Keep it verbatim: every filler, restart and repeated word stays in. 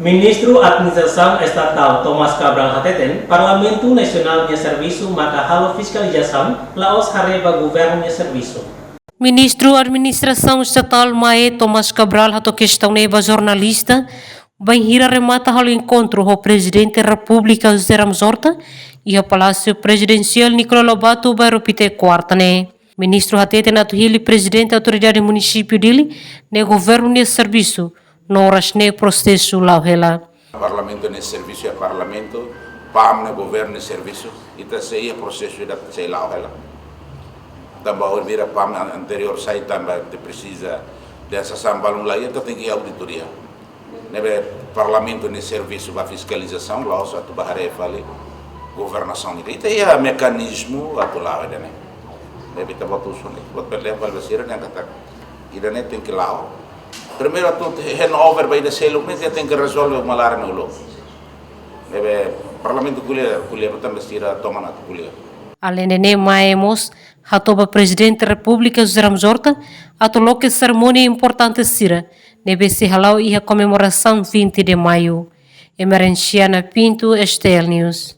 Ministru Administrasaun Estatál Thomas Cabral hateten, Parlamentu Nasionál nia servisu maka halo fiskalizasaun, la'ós haree ba governu nia servisu. Ministru Administrasaun Estatál MAE Thomas Cabral hato'o kestaun ne'e ba jornalista, bainhira remata halo enkontru ho Prezidente Repúblika José Ramos Horta iha Palásiu Prezidensiál Nicolau Lobato, Bairru Pité, kuarta ne'e. Ministru hateten atu hili Prezidente Autoridade Munisípiu Dili, ne'e governu nia servisu, no oras ne'e prosesu la'o hela. Parlamentu nia servisu iha Parlamentu, PAM ne'e governu nia servisu, ita sei iha prosesu ida sei la'o hela. Tanba ohin vira PAM an-, anteriór sai tanba ita presiza de sasán balun la iha, entaun tenke auditoria. Ne'ebé Parlamentu nia servisu ba fiskalizasaun, la'ós atu ba haree fali governasaun ida. Ita iha mekanizmu atu la'o ida-ne'e. Ne'ebé ita-boot husu ne'e, ita-boot bele fali ba sira-ne'e katak ida-ne'e tenke la'o. Primeiru atu te-, handover ba ida seluk ne'e, ita tenke rezolve uma laran ne'e uluk. Ne'ebé Parlamentu ko'alia, ko'alia ba tanba sira toman atu ko'alia. Aleinde ne'e, MAE mós hato'o ba Prezidente Repúblika José Ramos Horta atu loke serimónia importante sira ne'ebé sei hala'o iha komemorasaun vinte de Maio. Emerenciana Pinto, S T L News.